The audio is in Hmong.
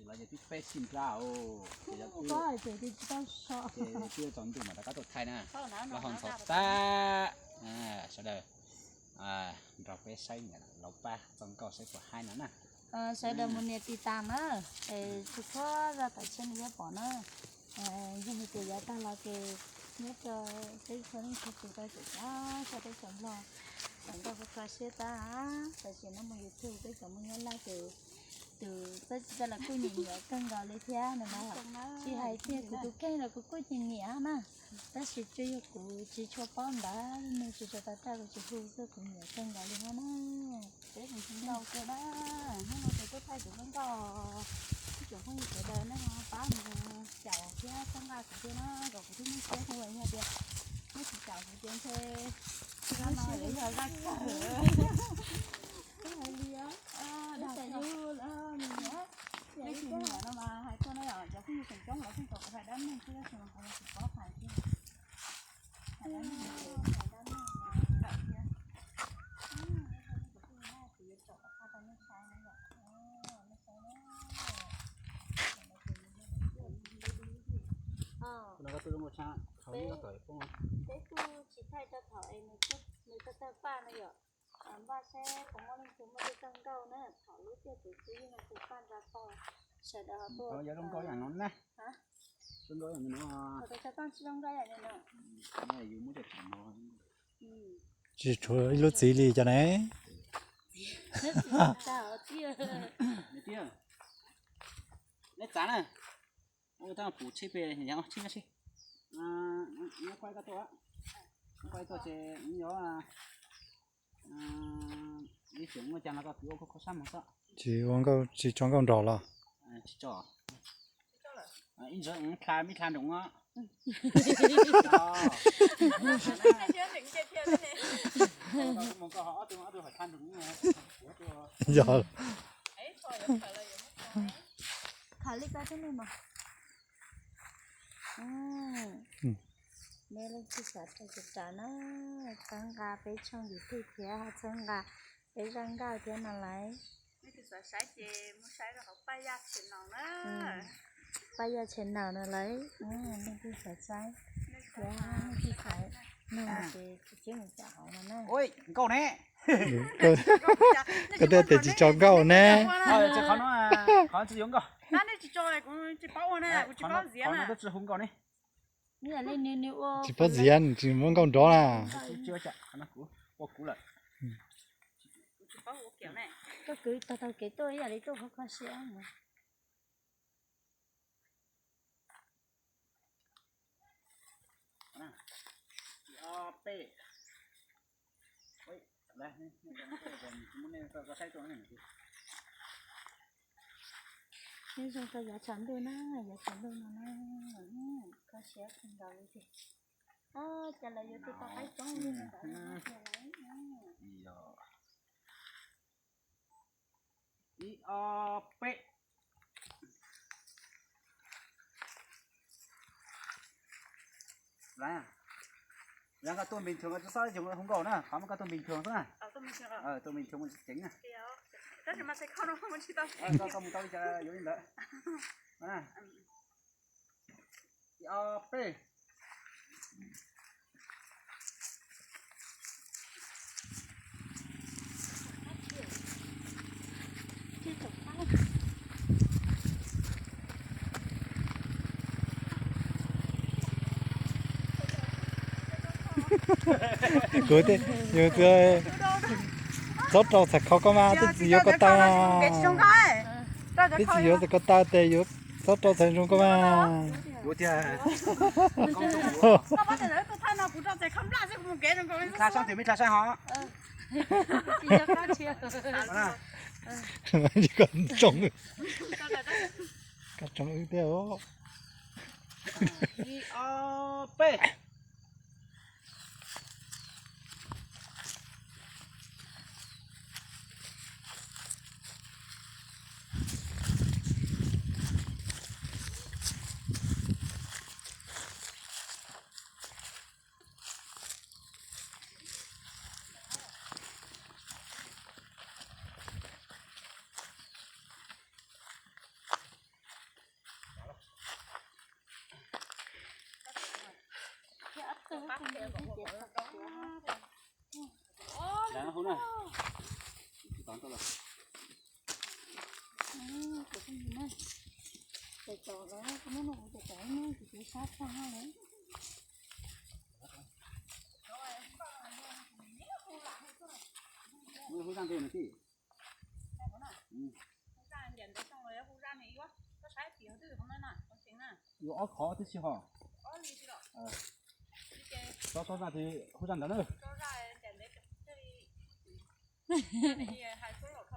Los ces twb peb xij nplab os, ces twb tsis tau so, ces twb yuav tsaus ntuj mas rov qab tuaj thaij na. Los ho ntxhov tag, sawv daws nrog peb saib niam laus pab txoj nkauj saib puas haib no na. Sawv daws mus nias tiv tas na, es txhua txhua zaj tam tshiab nej yuav pom na. Yog hais tias yav tag los ces nyob rau peb txhua leej txhua tus tau caum cov teb chaws Nplog tau nkauj kho kho siab tab, tam sim no mus YouTube peb tseem muaj Nyab Laj ces tus txawj tsis txawj los kuj nyiam nyiam kawg nkaus li thiab no na. Tsis hais tias kuv tus kheej los kuv kuj nyiam nyiam na, tab sis tsuas yog kuv tsis tshua paub ntawv, nej tsis tshua tau raj kuv tsis hu xwb, kuv nyiam kawg nkaus li thiab na. Peb mus hu nkauj kiag na, hnub no ces tuaj thaij kuv nkauj, ib tsoom phooj ywg sawv daws nej ho pab mus caum thiab txhawb nqa kuv thiab na, kom kuv thiaj muaj siab hu, yog tias nej tsis caum kuv ces ntshe no yog zaj kawg. Hais li os, dag yus, nej tsis nyiam no mas hais tuaj na yom, cov phooj ywg feem coob lawv pheej kom kuv hais dab neeg xwb, tab sis mas kuv tsis paub hais thiab. Hais dab neeg, hais dab neeg tawm thiab. Kuv yuav tsom qab rau nej saib na yom, nej saib na. Peb kuj tsis thaij rau thaum es nws tawg tawg paj no yom. Npaj saib puas muaj leej twg muaj tej txoj nkauj na, thaum lub caij txwv txwv yeej tus paj nra to, sawv daws ho tuaj. Tsis zoo nkauj yam no. Tsis tshuav ib lub txiv li cov ne. Neb txav na, ua tau pum tsheb pem yog tsheb no seb. Neb quaj koj tuaj, neb quaj tuaj ces neb yuav ib tseem muaj cas los koj kwv ua koj kho sab mus xwb. Tsis ua nkauj, tsis tso nkauj nrog los? Tsis tso. Ib ntsis dlha me dlha nroos os. Yog. Khaws li koj thiab ne mas. Neb leej twg xav tau ces tau na, txhawb nqa peb tshooj YouTube thiab ho txhawb nqa peb zaj nkauj thiab no lauj. Leej twg xav saib ces mus saib rau hauv Paj Yaj channel na. Paj Yaj channel no lauj, leej twg xav saib thiab leej twg xav nug ces tsib mus caum hauv no na. Nkauj ne, koj twb tias tsis tso nkauj ne. Qhov no tsis yuav nkauj. Tsis paub ua na, kuv tsis paub ziav na. Tsis paub ziav tsis muab nkauj nrov na. Koj kwv tau tau kev tuaj ib yam li tuaj kho kho siab. Neb zoo rau yav tshav ntuj na, yav tshav ntuj no na, kho siab kawg nkaus li tiag. Cas lawv yuav tus tau qaib coob li no. Ib ob peb. Lawv, yog koj tuaj bình thường koj tsis txhob hu nkauj na, qhov muab koj tuaj bình thường xwb na. Tuaj bình thường mus tsev na. Koj mus tau li cas yuav li ntawd. Ib ob peb. Kuv, yus txhob rau txhais khau koj mas, twb tsis yuav koj taw. Twb tsis yuav koj taw tes yuav txhob rau txhais zoo koj mas. Koj ntsoov, koj ntsoov wb thiab os. Ntawd hauv na. Tsis tau tau los. Tes tom los kuv muab no kuv tes tom no kuv tus sab tag lawm. Muab hub zaj ntej no tij. Hub zaj ntiam ntawd xyoo los yog hub zaj ne, yuav koj saib tim hauv twj hauv no na, hauv tsev na. Yuav ob qhov twb tsis hos. Tsob tsob zaj hub zaj ntawd na. Hais suab los